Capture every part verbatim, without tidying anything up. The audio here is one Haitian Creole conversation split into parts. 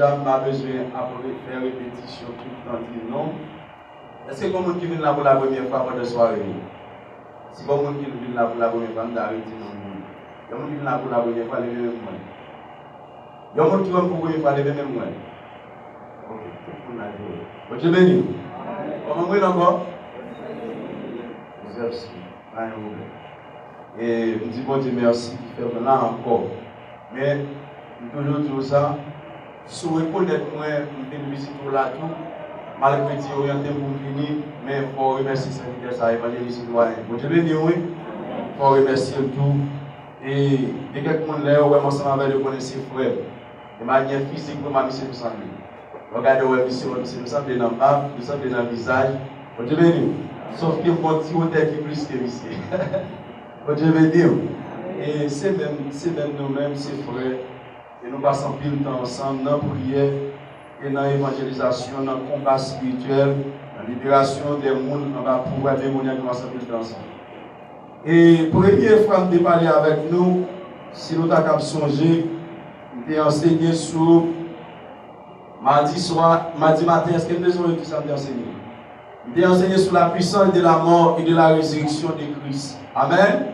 M pa bezwen ap re- fè repetisyon tout tan di non. Èske gen moun ki vin la pou la premyè fwa pandan sware yo? Si gen moun ki vin la pou la premyè fwa, m ta redi non moun. Gen moun ki vin la pou la premyè fwa, leve men mwen. Gen moun ki wè m pou premyè fwa, leve men mwen. Ok, tout moun la leve. Bondye beni. Kòman m rele ankò? Joseph Smith. Pa gen pwoblèm. E m di Bondye mèsi ki fè m la ankò. Men, m toujou di w sa, si w rekonèt mwen, m vin vizite w la tou, malgre di yo oryante m pou m vini, men fò w remèsye sèvitè sa, evanjelis Edouard. Bondye beni w, wi. Fò w remèsye l tou. E gen kèk moun, lè yo wè m ansanm avè l, yo konnen se frè m. De manyè fizik, vrèman, misye nou sanble. Lè w gade, w wè misye, w wè misye nou sanble nan bab, nou sanble nan vizaj. Bondye beni w. Sòf ke m gon ti wotè ki plis ke misye. Bondye beni w. E se menm, se menm nou menm, se frè. E nou pase anpil tan ansanm nan priyè e nan evanjelizasyon, nan konba espirityèl, nan liberasyon de moun anba pouvwa demonyak, nou pase anpil tan ansanm. E premye fwa m te pale avèk nou, si nou ta kab sonje, m te ansenye sou madi swa, madi maten, èske n bezwen wè kisa m te ansenye? M te ansenye sou la puissance de la mort et de la résurrection de Christ. Amen.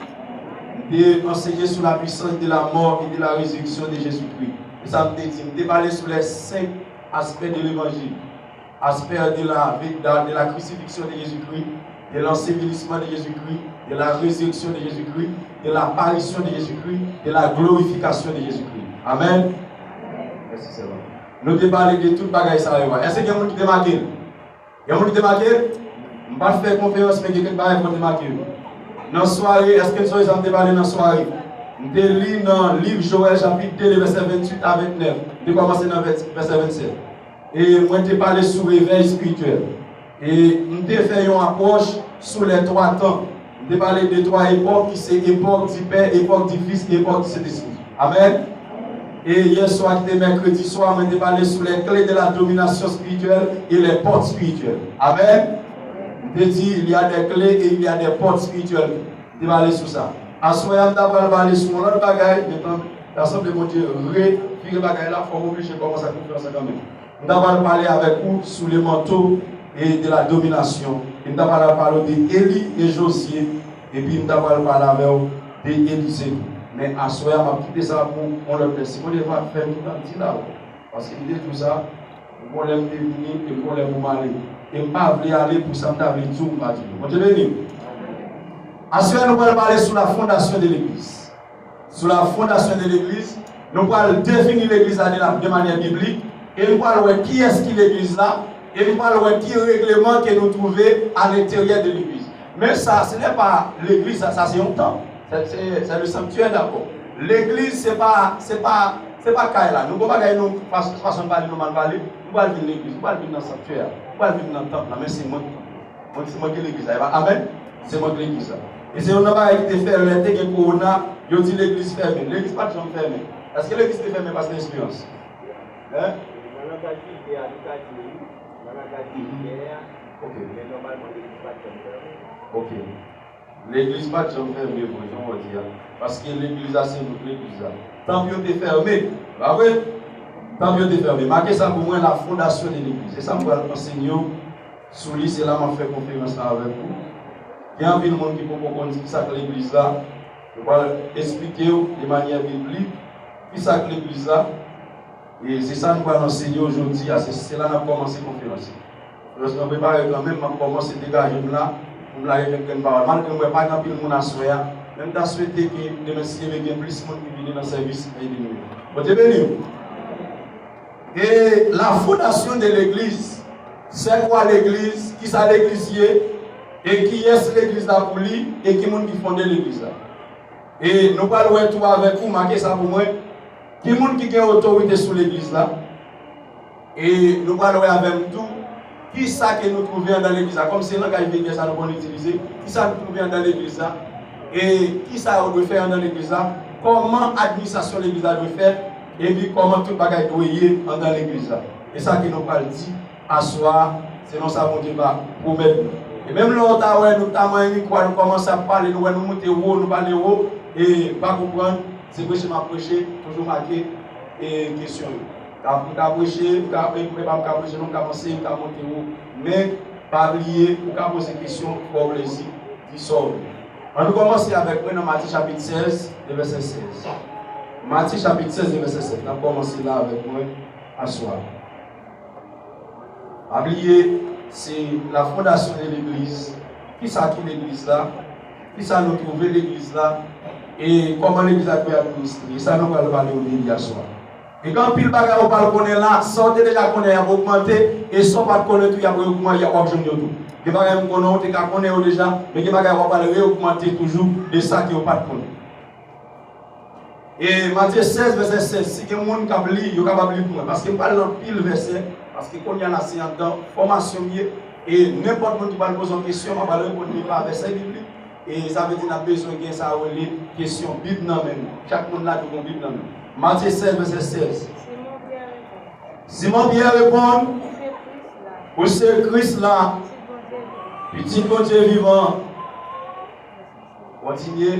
M te ansenye sou la puissance de la mort et de la résurrection de Jésus-Christ. E sa m te di, m te pale sou les cinq aspects de l'évangile. Aspect de la, de, de la crucifixion de Jésus-Christ, de l'ensevelissement de Jésus-Christ, de la résurrection de Jésus-Christ, de l'apparition de Jésus-Christ, de la glorification de Jésus-Christ. Amen. Mèsi, Seyè. Nou te pale de tout bagay sa yo. Èske gen moun ki te make l? Gen moun ki te make l? M pa t fè konferans, men gen kèk bagay mwen te make yo. Nan sware, èske n sonje sa m te pale nan sware? M te li nan liv Joèl chapit de, vèsè venntuit a ventnèf. M te kòmanse nan vèsè, vèsè vennsèt. E mwen te pale sou revèy espirityèl. E m te fè yon apwòch sou les trois temps. M te pale de twa epòk ki se epòk di Pè, epòk di Fis, epòk di Sentespri. Amèn. E yè swa ki te mèkredi swa, mwen te pale sou les clés de la domination spirituelle et les portes spirituelles. Amèn. M te di, il y a des clés et il y a des portes spirituelles. M te pale sou sa. Aswè a, m ta pral pale sou yon lòt bagay, men tan, ta sanble Bondye revire bagay la, fò m oblije kòmanse ak konferans la kanmenm. M ta pral pale avèk ou sou le manteau et de la domination. E m ta pral pale w de Eli e Jozye. Epi m ta pral pale avè w de Elize tou. Men aswè a, m ap kite sa pou yon lòt lè. Si Bondye va fè m tout ap di la, wi. Paske m te di w sa, m gon lè m te vini, e m gon lè pou m ale. E m pa vle ale pou sa m ta vle di w, m pa di w. Bondye beni w. Aswè a, nou pral pale sou la fondation de l'église. Sou la fondation de l'église, nou pral defini legliz la de la, de manyè biblik, e nou pral wè kiyès ki legliz la, e nou pral wè ki regleman ke nou twouve à l'intérieur de l'église. Men sa, ce n'est pas l'église, sa, sa se yon tanp. Se, se, c'est le sanctuaire d'abord. Legliz, se pa, se pa, se pa kay la. Nou gon bagay nou, fas-, fason n pale, nou mal pale, nou pral vin legliz, nou pral vin nan sanktyè a, nou pral vin nan tanp la, men se mwen ki tanp la. Mwen, se mwen ki legliz la, e pa, amèn? Se mwen ki legliz la. E se youn nan bagay ki te fè lè te gen kowona, yo di legliz fèmen. Legliz pa t janm fèmen. Èske legliz te fèmen, Pastè Esperans? Hein? Nan langaj vilgè a, nou ka di wi. Nan langaj vilgè a, ok, men nòmalman, legliz pa t janm fèmen. Ok. Legliz pa t janm fèmen vre, jan w di a. Paske legliz la, se nou k legliz la. Tanp yo te fèmen, pa vre? Tanp yo te fèmen. Make sa pou mwen, la fondation de l'église. E sa m pral ansenye w sou li, se la m ap fè konferans la avèk ou. Gen anpil moun ki poko konn kisa k legliz la. Nou pral esplike w de manyè biblik kisa k legliz la. E se sa nou pral ansenye w jodi a, se, se la n ap kòmanse konferans la. Konferans nou prepare kanmenm, m ap kòmanse degaje m la pou m lage kèk grenn pawòl. Malgre m wè pa gen anpil moun aswè a, men m ta swete ke demen si Dye vle gen plis moun ki vini nan sèvis nan ede nou yo. Bondye beni w. E la fondation de l'église, c'est quoi l'église? Kisa legliz ye? E kiyès legliz la pou li? E ki moun ki fonde legliz la? E nou pral wè tou avèk ou, make sa pou mwen, ki moun ki gen otorite sou legliz la? E nou pral wè avè m tou, kisa ke nou twouve anndan legliz la? Kòm se langaj vilgè sa nou konn itilize, kisa nou twouve anndan legliz la? E kisa yo dwe fè anndan legliz la? Kòman administrasyon legliz la dwe fèt? Epi kòman tout bagay dwe ye anndan legliz la? E sa ke nou pral di aswè a, selon sa Bondye va pwomèt nou. E menm lè w ta wè nou ta manyen mikwo a, nou kòmanse ap pale, nou wè nou moute wo, nou pale wo, e pa konprann, se preche m ap preche, toujou make, e kesyon yo. Ka, m ka preche, m ka, e, e pa m ka preche, non, m ka panse, m ka monte wo. Men, pa bliye, ou ka poze kesyon, pran plezi, di sa w vle. Ann nou kòmanse avèk mwen nan Matye chapit sèz, de vèsè sèz. Matye chapit sèz, de vèsè sèz. N ap kòmanse la avèk mwen aswè a. Pa bliye, se la fondation de l'église. Kisa ki legliz la? Kisa nou twouve legliz la? E kòman legliz la dwe administre? E sa nou pral pale yo de li aswè a. E gen anpil bagay ou pral konnen la, sa w te deja konnen y ap ogmante, e sa w pa t konnen tou y ap reogmante, y ap w ap jwenn yo tou. Gen bagay m konnen ou te ka konnen yo deja, men gen bagay w ap pral reogmante toujou de sa ke w pa t konnen. E Matye sèz, vèsè sèz, si gen moun k ap li, yo kapab li pou mwen. Paske m pral nan anpil vèsè, paske kounye a la se anndan fòmasyon m ye, e nenpòt moun ki pral poze yon kesyon, m ap pral reponn li pa vèsè biblik. E sa vle di n ap bezwen gen sa yo rele kesyon Bib nan men nou. Chak moun la dwe gen yon Bib nan men l. Matye sèz, vèsè sèz. Simon Pyè reponn, Simon Pyè reponn, Ou se Kris la, Ou se Kris la, Pitit Bondye vivan. Pitit Bondye vivan. Kontinye.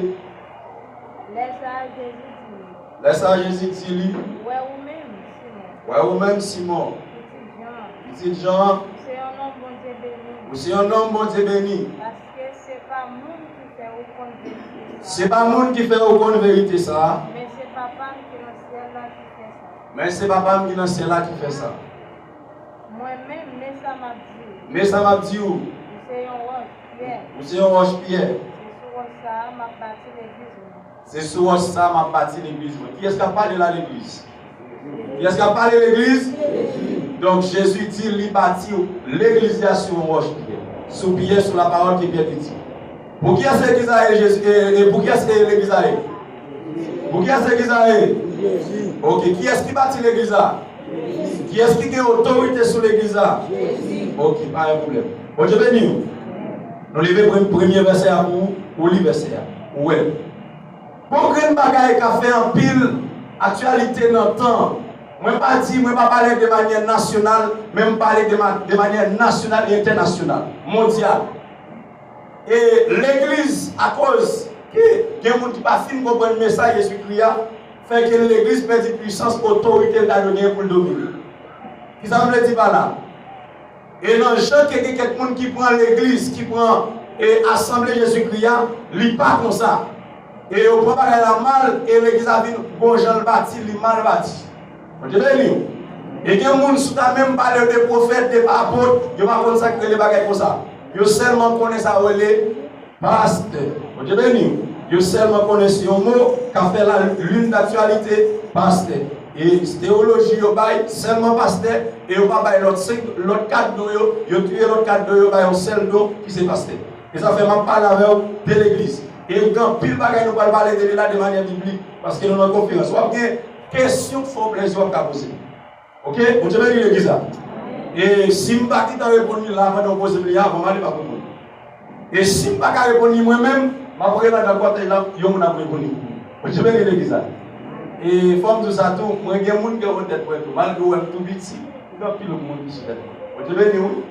Lè sa a, Jezi di li, Lè sa a, Jezi di li, Wè ou menm, Simon, Wè ou menm, Simon, pitit Jan, pitit Jan, ou se yon nonm Bondye beni. Ou se yon nonm Bondye beni. Paske se pa moun ki fè ou konn verite sa a. Se pa moun ki fè ou konn verite sa a. Men se Papa m ki nan syèl la ki fè sa. Men se Papa m ki nan syèl la ki fè sa. Mwen menm, men sa m ap di w. Men sa m ap di w. Ou se yon wòch, Pyè. Ou se yon wòch, Pyè. Se sou wòch sa a m ap bati legliz mwen. Se sou wòch sa a m ap bati legliz mwen. Kiyès k ap pale la, legliz? Kiyès k ap pale, legliz? Donk, Jezi di li bati legliz li a sou yon wòch, Pyè. Sou Pyè, sou lapawòl ke Pyè te di. Pou kiyès legliz la ye, Jezi? E, e pou kiyès legliz la ye? Pou kiyès legliz la ye? Ok, kiyès ki bati legliz la? Kiyès ki gen otorite sou legliz la? Ok, pa gen pwoblèm. Bondye beni w. Nou leve pre-, premye vèsè a pou ou, ou li vèsè a. Ou wè l. Gon grenn bagay k ap fè anpil aktyalite nan tan. Mwen pa di, mwen pa pale de manyè nasyonal, men m pale de ma-, de manyè nasyonal e entènasyonal, mondyal. E legliz, akoz ke gen moun ki pa fin konprann mesaj Jezikri a, fè ke legliz pèdi pwisans, otorite l ta dwe genyen pou l domine. Kisa m vle di pa la? E nan jan ke gen kèk moun ki pran legliz, ki pran, e, asanble Jezikri a, li pa konsa. E yo pran bagay la mal, e legliz la vin gon jan l bati, li mal bati. Bondye beni w. E gen moun, si w ta menm pale de pwofèt, de apot, yo pa konn sa k rele bagay konsa. Yo sèlman konnen sa yo rele pastè. Bondye beni w. Yo sèlman konnen se yon mo k ap fè la une d'actualité, pastè. E teyoloji yo bay sèlman pastè, e yo pa bay lòt senk, lòt kat non yo, yo touye lòt kat non yo, bay yon sèl non ki se pastè. E sa fè m ap pale avè w de legliz. E gen anpil bagay nou pral pale de li la de manyè biblik, paske nou nan konferans. W ap gen kesyon k fè w plezi w ap ka poze. Ok? Bondye beni legliz la. E si m pa gentan reponn li la pandan w poze m li a, avan m ale m ap reponn. E si m pa ka reponn li mwen menm, m ap rele nan kòtèj la, yon moun ap reponn li pou mwen. Bondye beni legliz la. E fò m di w sa tou, mwen gen moun ki anwo tèt mwen tou. Malgre w wè m tou piti, gen anpil moun ki sou tèt mwen. Bondye beni w wi.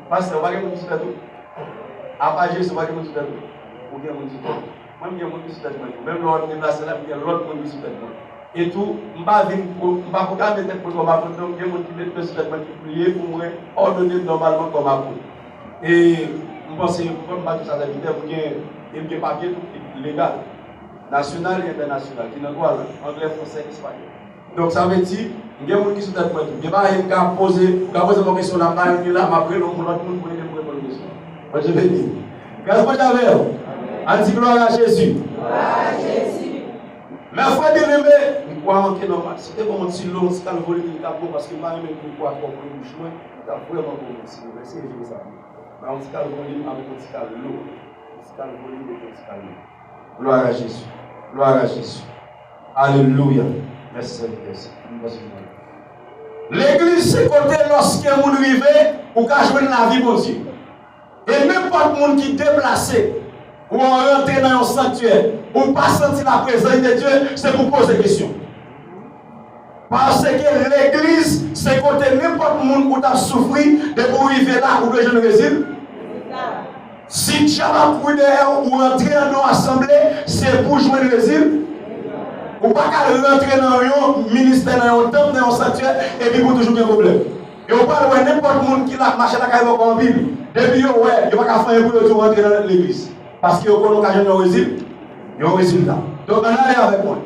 Pastè, ou pa gen moun ki sou tèt ou? Apa Jezi, ou pa gen moun sou tèt ou? Ou gen moun sou tèt ou. Mwen, m gen moun ki sou tèt mwen tou. Menm lè w ap deplase la, m gen lòt moun ki sou tèt mwen. E tou, m pa vin pou, m pa pwoklame tèt mwen kòm apot, non, m gen moun ki met men sou tèt mwen, ki priye pou mwen, òdone m nòmalman kòm apot. E m panse, m konn pa tout sa sèvitè, m gen, e m gen papye tou ki legal, nasyonal e entènasyonal, ki nan twa lang, anglè, fransè, espanyòl. Donk, sa vle di, m gen moun ki sou tèt mwen tou. Gen bagay m ka poze, ou ka poze m yon kesyon la, m pa renmen la, m ap rele yon lòt moun pou ede m reponn kesyon. Bondye beni. Gras Bondye avè w. Ann di glwa a Jezi. Mè frè byeneme, mikwo a manke nòmal. Si w te ban m yon ti lo, yon ti kal volim, li t ap bon, paske m pa renmen mikwo a twò pre bouch mwen, li t ap vrèman bon, mèsi. Mèsi, Jezi sa. Ba yon ti kal volim avèk yon ti kal lo. Yon ti kal volim epi yon ti kal lo. Glwa a Jezi. Glwa a Jezi. Alelouya. Mèsi, Sènyè. Mèsi. Legliz se kote lòske moun rive, ou ka jwenn lavi Bondye. E nenpòt moun ki deplase, ou rantre nan yon sanktyè, ou pa santi laprezans de Dye, se pou poze kesyon. Paske legliz, se kote nenpòt moun ou t ap soufri, depi w rive la, ou dwe jwenn rezilta. Si dyab ap kouri dèyè w, ou rantre anndan yon asanble, se pou jwenn rezil-, Ou pa ka rantre nan yon ministè, nan yon tanp, nan yon sanktyè, epi pou toujou gen pwoblèm. E ou pral wè nenpòt moun ki la, mache lakay bòkò anpil. Depi yo wè, yo pa ka fè anyen pou yo di w rantre nan legliz. Paske yo konnen w ka jwenn yon rezil-, yon rezilta. Donk, ann ale avèk mwen.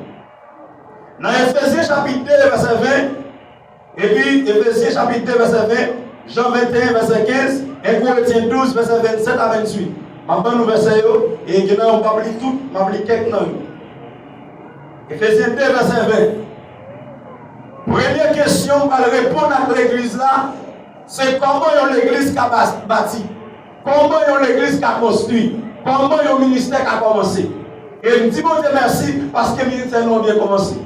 Nan Efezyen chapit de, vèsè ven, epi Efezyen chapit de, vèsè ven, Jan venteyen, vèsè kenz, en Korentyen douz, vèsè vennsèt a venntuit. M ap ban nou vèsè yo, e gen nan yo m p ap li tout, m ap li kèk nan yo. Efezyen de, vèsè ven. Premye kesyon m pral reponn ak legliz la, se kòman yon legliz ka bas-, bati? Kòman yon legliz ka konstwi? Kòman yon ministè ka kòmanse? E m di Bondye mèsi paske ministè nou an byen kòmanse.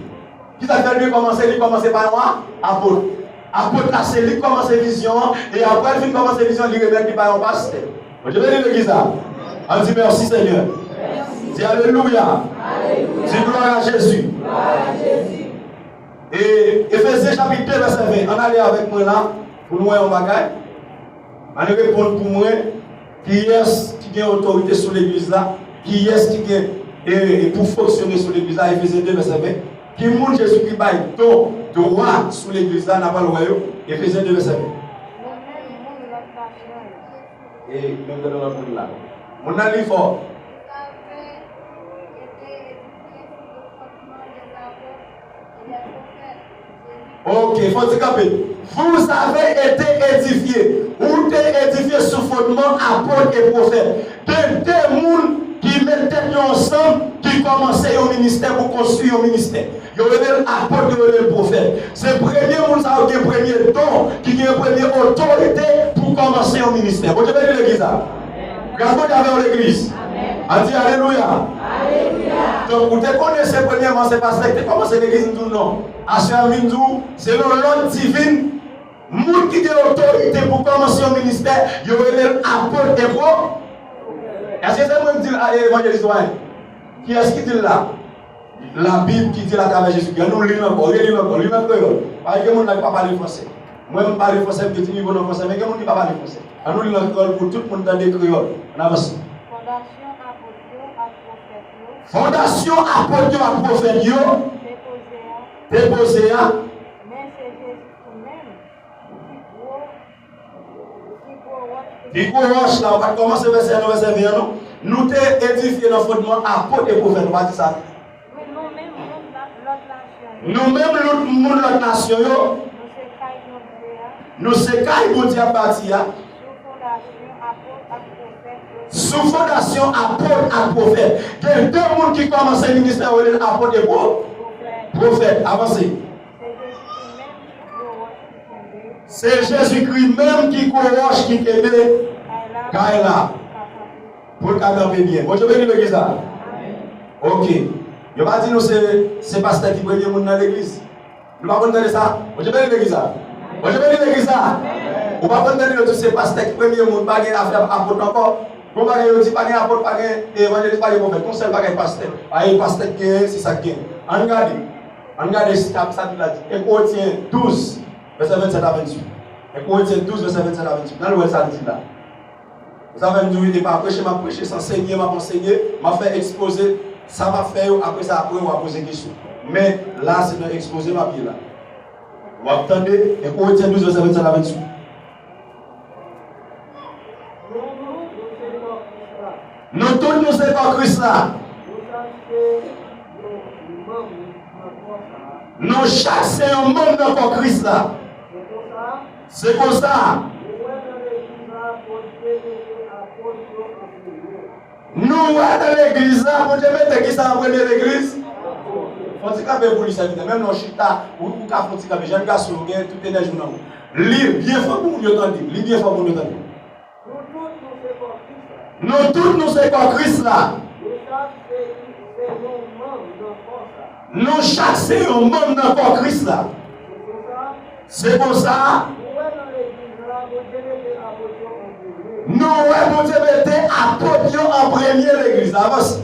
Kisa k fè l byen kòmanse? Li kòmanse pa yon a-, apot. Apot la, se li k kòmanse vizyon an, e apre l fin kòmanse vizyon, li remèt li ba yon pastè. Bondye beni legliz la. Ann di mèsi, Senyè. Di alelouya. Di glwa a Jezi. E Efezyen chapit de, vèsè ven. Ann ale avèk mwen la pou nou wè yon bagay. Ann reponn pou mwen, kiyès ki gen otorite sou legliz la? Kiyès ki gen, e, e pou fonksyone sou legliz la? Efezyen de, vèsè ven. Ki moun Jezikri bay don, dwa sou legliz la? N a pral wè yo. Efezyen de, vèsè ven. E menm nan lòt moun la. Moun nan li fò. Ok, fò di kanpe. Vous avez été édifiés. Ou te edifye sou fondman apot e pwofèt. Gen de moun ki met tèt yo ansanm, ki kòmanse yon ministè pou konstwi yon ministè. Yo rele l apot, yo rele l pwofèt. Se premye moun sa yo ki gen premye don, ki gen premye otorite pou kòmanse yon ministè. Bondye beni legliz la. Gras Bondye avè w legliz. Ann di alelouya. Donk, ou te konnen se premyèman se pastè ki te kòmanse legliz, m di w non. Aswè a m vin di w, se yon lòd divin, moun ki gen otorite pou kòmanse yon ministè, yo rele l apot e pwo-, èske se mwen ki di l a, evanjelis Doyen? Kiyès ki di l la? Labib ki di l atravè Jezikri. Ann nou li l ankò, reli l ankò, li l an kreyòl. Paske gen moun la ki pa pale fransè. Mwen, m pale fransè, m gen ti nivo nan fransè, men gen moun ki pa pale fransè. Ann nou li l an kreyòl pou tout moun tande kreyòl. Ann avanse. Fondasyon apot yo ak pwofèt yo. Fondasyon apot yo ak pwofèt yo. Depoze a. Depoze a. Men se Jezikri menm ki gwo, ki gwo wòch ki. Ki gwo wòch la, ou pa t kòmanse vèsè a nan vèsè ven an, non. Nou te edifye nan fondman apot e pwofèt, ou pa di sa. Wi, nou menm moun la-, lòt nasyon yo. Nou menm lòt, moun lòt nasyon yo. Nou se kay Bondye a. Nou se kay Bondye ap bati a. Sou fondasyon apot ak pwofèt yo. Sou fondasyon apot ak pwofèt. Gen de moun ki kòmanse ministè yo rele l apot e pwo-, pwofèt. Pwofèt. Avanse. Se Jezikri menm ki gwo wòch ki kenbe. Se Jezikri menm ki gwo wòch ki kenbe kay la. Kay la. Pou l ka kanpe byen. Bondye beni legliz la. Ok. Yo pa di nou se, se pastè ki premye moun nan legliz. Nou pa konn tande sa? Bondye beni legliz la. Bondye beni legliz la. Ou pa konn tande yo di se pastè ki premye moun, pa gen afè apot ankò. Gon bagay yo di pa gen apot, pa gen evanjelis, pa gen pwofèt. Gon sèl bagay pastè. A, e pastè k genyen, se sa k genyen. Ann gade. Ann gade sa, sa Bib la di. En Korentyen douz, vèsè vennsèt a venntuit. En Korentyen douz, vèsè vennsèt a venntuit. Ann wè sa l di la. Sa fè m di w, e pa preche m ap preche, se ansenye m ap ansenye, m ap fè ekspoze, sa m ap fè yo, apre sa, apre w a poze kesyon. Men, la, se nan ekspoze m ap ye la. W ap tande, en Korentyen douz, vèsè vennsèt a venntuit. Nou tout, nou se kò Kris la. Nou tout, nou se kò Kris la. Nou chak se yon manm nan kò sa a. Nou chak se yon manm nan kò Kris la. Se konsa, Se konsa. Nou wè nan legliz la, Bondye mete apot yo an premye. Nou wè nan legliz la, Bondye mete kisa an premye legliz? Fè yon ti kanpe pou li, sèvitè. Menm lè w chita, ou, ou ka fè yon ti kanpe. Jèn gason, ou gen tout enèji w nan ou. Li byen fò pou moun yo tande. Li byen fò pou moun yo tande. Nou tout, nou se kò Kris la. Nou tout, nou se kò Kris la. Nou chak se, se yon manm nan kò sa a. Nou chak se yon manm nan kò Kris la. Se konsa. Se konsa. Nou wè nan legliz la, Bondye mete apot yo an premye. Nou wè Bondye mete apot yo an premye legliz la. Avanse.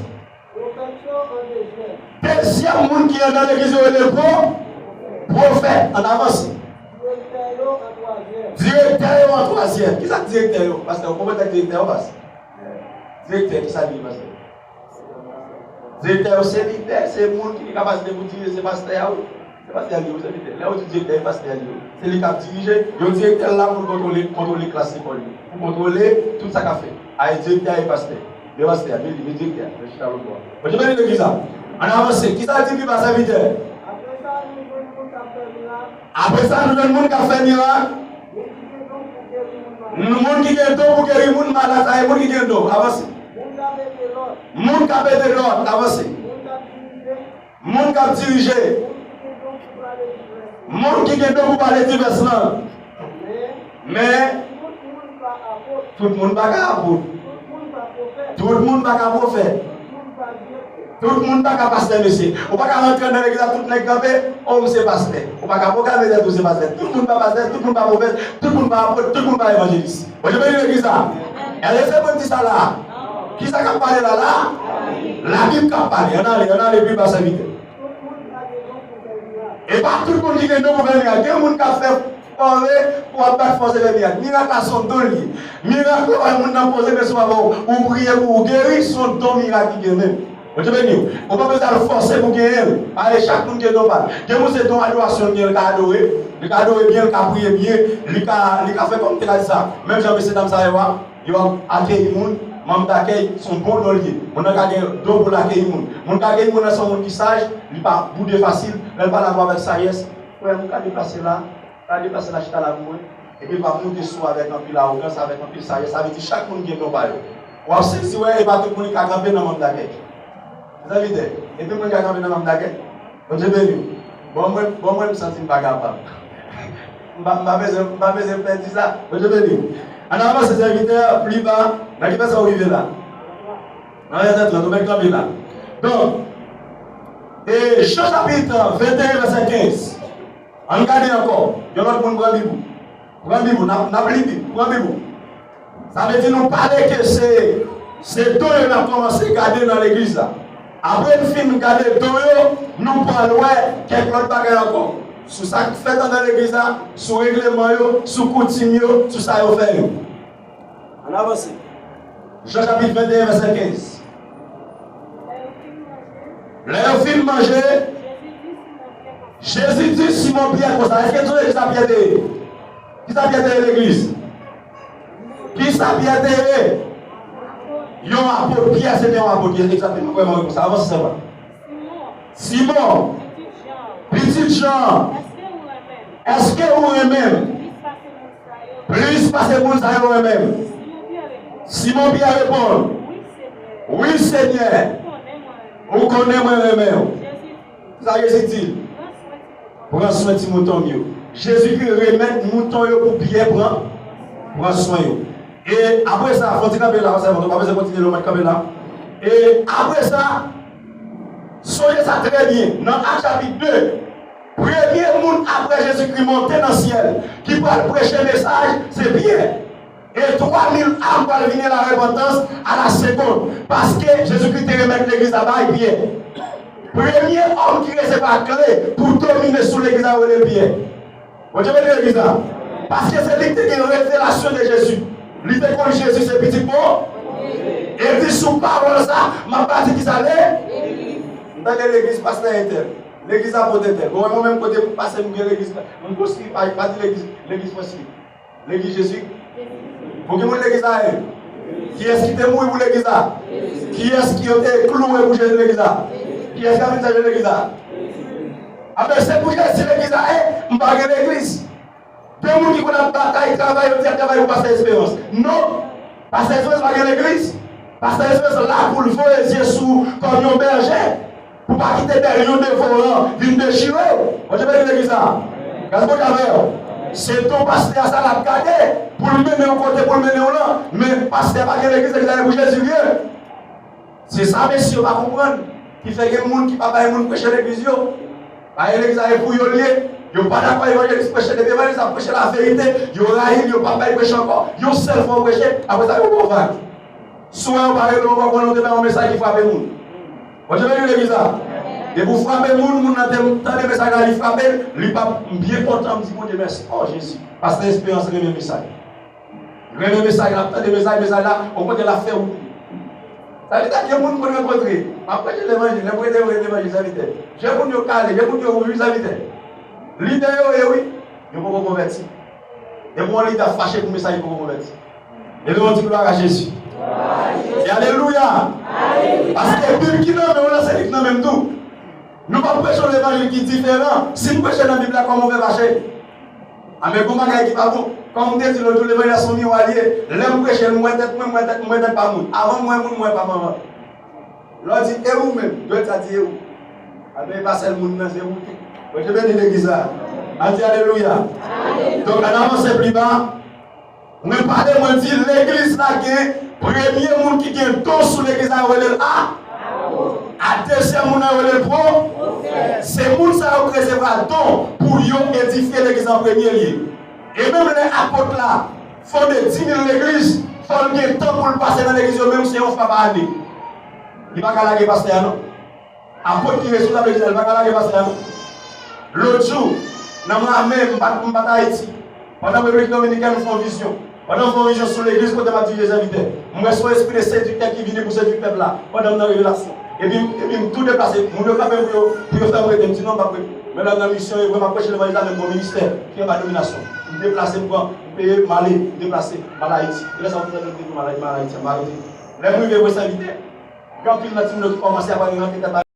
Pwofèt yo an dezyèm. Dezyèm moun ki anndan legliz yo rele pwo-, pwofèt. Ann avanse. Direktè yo an twazyèm. Direktè yo an twazyèm. Kisa k direktè yo? Pastè, ou konprann sa k direktè yo, pastè? Direktè, kisa l ye, pastè? Direktè yo se lidè, se moun ki gen kapasite pou dirije, se pastè a wi. Se pastè a li yo, se lidè. Lè yo di direktè, e pastè a li yo. Se li k ap dirije. Yon direktè la pou l kontwole, kontwole klas lekòl yo. Pou kontwole tout sa k ap fèt. A, e direktè a, e pastè. Men pastè a, men li, men direktè a. Men chita lòt bò a. Bondye beni legliz la. Ann avanse. Kisa l di pi ba sèvitè? Apre sa, nou jwenn moun k ap fè mirak. Apre sa, nou jwenn moun k ap fè mirak. Moun ki gen don pou geri moun malad. Moun ki gen don pou geri moun malad, sa e moun ki gen don. Avanse. Moun k ap ede lòt. Moun k ap ede lòt. Avanse. Moun k ap dirije. Moun k ap dirije. Moun ki gen don pou pale divès lang. Moun ki gen don pou pale divès lang. Men, men, tout moun pa apot. Tout moun pa ka apot. Tout moun pa pwofèt. Tout moun pa ka pwofèt. Tout moun pa direktè. Tout moun pa ka pastè, mesye. Ou pa ka rantre nan legliz la, tout nèg kanpe, o, m se pastè. Ou pa ka pwoklame tèt ou se pastè. Tout moun pa pastè, tout moun pa pwofèt, tout moun pa apot, tout moun pa evanjelis. Bondye beni legliz la. Èske se mwen ki di sa la? Kisa k ap pale la, la? Labib k ap pale. Ann ale, ann ale pi ba sèvitè. E pa tout moun ki gen don pou fè mirak. Gen moun k ap fè fòse pou ap bat fòse fè mirak. Mirak la se yon don l ye. Mirak la, wè moun nan poze men sou avè w, ou priye pou ou geri, se yon don mirak li gen menm. Bondye beni w. Ou pa bezwen al fòse pou genyen l. Paske chak moun gen don pa l. Gen moun se don adorasyon l gen, li ka adore. Li ka adore byen, li ka priye byen, li ka, li ka fè kòm te ka di sa. Menm jan mesye dam sa yo a, yo ap akeyi moun, manm dakèy, se yon bon don l ye. Moun nan ka gen don pou l akeyi moun. Moun ka akeyi moun nan se yon moun ki saj, li pa boude fasil, lè l pale avè w avèk sajès. Frè m, ou ka deplase la, ou ka deplase la chita la pou mwen. Epi l pa moute sou avèk anpil awogans, avèk anpil sajès. Sa vle di chak moun gen don pa yo. W ap sezi wè, e pa tout moun ki ka kanpe nan manm dakèy. Sèvitè, e tout moun ka kanpe nan manm dakèy. Bondye beni w. Bon, mwen, bon, mwen, m santi m pa kapab. M pa, m pa bezwen, m pa bezwen pèdi sa. Bondye beni w. Ann avanse, sèvitè, pli ba, nan ki vèsè w rive la? Nan vèsè trant, ou mèt kanpe la. Donk, e Jan chapit venteyen, vèsè kenz. Ann gade ankò. Yon lòt moun pran Bib ou. Pran Bib ou, n ap, n ap li Bib. Pran Bib ou. Sa vle di nou pale ke se, se don yo n ap kòmanse gade nan legliz la. Apre n fin gade don yo, nou pral wè kèk lòt bagay ankò. Sou sa k fèt anndan legliz la, sou regleman yo, sou koutim yo, sou sa yo fè yo. Ann avanse. Jan chapit venteyen, vèsè kenz. Lè yo fin manje, Jezi di Simon Pyè konsa. Èske nou sonje kisa Pyè te ye? Kisa Pyè te ye legliz? Kisa Pyè te ye? Yon apot. Pyè se te yon apot. Egzakteman, vrèman, wi, konsa. Avanse, sèvant. Simon, pitit Jan, èske ou renmen m plis pase moun sa yo renmen m? Simon Pyè reponn, wi, Senyè, ou konnen mwen renmen w. Sa Jezi di l? Pran swen ti mouton m yo. Jezikri remèt mouton yo pou Pyè pran, pran swen yo. E apre sa, fò ti kanpe la, sèvant, ou pa bezwen kontinye lè w mèt kanpe la. E apre sa, sonje sa trè byen, nan Ak chapit de, premye moun apre Jezikri monte nan syèl ki pral preche mesaj, se Pyè. E twa mil âmes pral vini la repentance à la seconde, paske Jezikri te remèt legliz la bay Pyè. Premye òm ki resevwa kle pou domine sou legliz la, yo rele Pyè. Bondye beni legliz la. Paske se li ki te gen revelasyon de Jezi. Li te konn Jezi se pitit bon. E li di sou pawòl sa, m ap bati kisa le? M tande legliz pastè entèl. Legliz apot entèl. Bon, mwen menm kote m pase m gen legliz. M konstwi pa, pa di legliz, legliz Frans li. Legliz Jezi. Pou ki moun legliz la ye? Kiyès ki te mouri pou legliz la? Kiyès ki yo te klouwe pou Jezi legliz la? Kiyès ki ap vin sèvi legliz la? Anben, se pou Jezi legliz la ye, m pa gen legliz. De moun ki konn ap batay, travay, yo di y ap travay pou Pastè Esperans. Non! Pastè Esperans pa gen legliz. Pastè Esperans la pou l voye zye sou w kòm yon bèje. Pou pa kite bèl yon devoran vin dechire w. Bondye beni legliz la. Gras Bondye avè w. Se ton pastè a sa l ap gade pou l mennen w kote pou l mennen w lan. Men pastè pa gen legliz, legliz la gen pou Jezi vye. Se sa mesye yo pa konprann. Ki fè gen moun ki pa bay moun preche legliz yo. Bay legliz la e pou yo l ye. Yo pa dakò evanjelis preche, depi evanjelis ap preche laverite, yo rayi l, yo pa bay preche ankò. Yon sèl fwa w preche, apre sa yo ba w vag. Si w wè yo pa rele w ankò, konnen w te bay yon mesaj ki frape moun. Bondye beni legliz la. Depi w frape moun, moun nan te tande mesaj la, li frape l, li p ap, m byen kontan, m di Bondye mèsi. O Jezi, Pastè Esperans renmen mesaj. Renmen mesaj la, ap tande mesaj, mesaj la, okontrè l ap fè wout li. Sèvitè, gen moun mwen rankontre, m ap preche levanjil, lè m preche levanjil, sèvitè, je moun yo kale, je moun yo wouj, wi, sèvitè. Lidè yo ye, wi, yo poko konvèti. Depi yon lidè fache pou mesaj, li poko konvèti. Leve yon ti glwa a Jezi. E alelouya! Paske Bib ki nan men w lan, se li ki nan men m tou. Nou p ap preche yon levanjil ki diferan. Si n preche nan Bib la, kòman w fè fache? A, men gon bagay ki pa bon. Kòm m te di lòt jou, levanjil la se yon miwa l ye. Lè m preche l, m wè tèt mwen, m wè tèt, m wè tèt pa moun. Avan m wè moun, m wè pa manman. Lè w di, "E ou menm?" Dwèt sa di, "E ou?" A, men e pa sèl moun nan, se ou tou. Bondye beni legliz la. Ann di alelouya. Donk, ann avanse pli ba. Mwen pale, mwen di, legliz la gen premye moun ki gen don sou legliz la, yo rele l a. A dezyèm moun nan, yo rele l pwo. Se moun sa yo ki resevwa don pou yo edifye legliz an premye lye. E menm lè apot la fonde dis mil legliz, fò l gen tan pou l pase nan legliz yo, menm se yon fwa pa ane. Li pa ka lage pastè a, non. Apot ki responsab legliz la, li pa ka lage pastè a, non. Lòt jou, nan Miami, m pa t, m pa t Ayiti. Pandan m Repiblik Dominikèn, m fè yon vizyon. Pandan m fè yon vizyon sou legliz kote m ap dirije sèvitè, m wè se yon espri de sediktè ki vini pou sedui pèp la pandan m nan revelasyon. Epi, epi m tou deplase. Moun yo kanpe pou yo, pou yo fè m rete. M di non, m p ap rete. Men lè m nan misyon, e vre m ap preche levanjil la, men m gon ministè ki anba dominasyon. M deplase, m pran, m peye, m ale, m deplase, m al Ayiti. E lè sa, m fè m al Ayiti, m al Ayiti, m al Ayiti. Lè m rive, m wè sèvitè. Gen anpil nan timoun yo ki kòmanse ap rantre tèt la.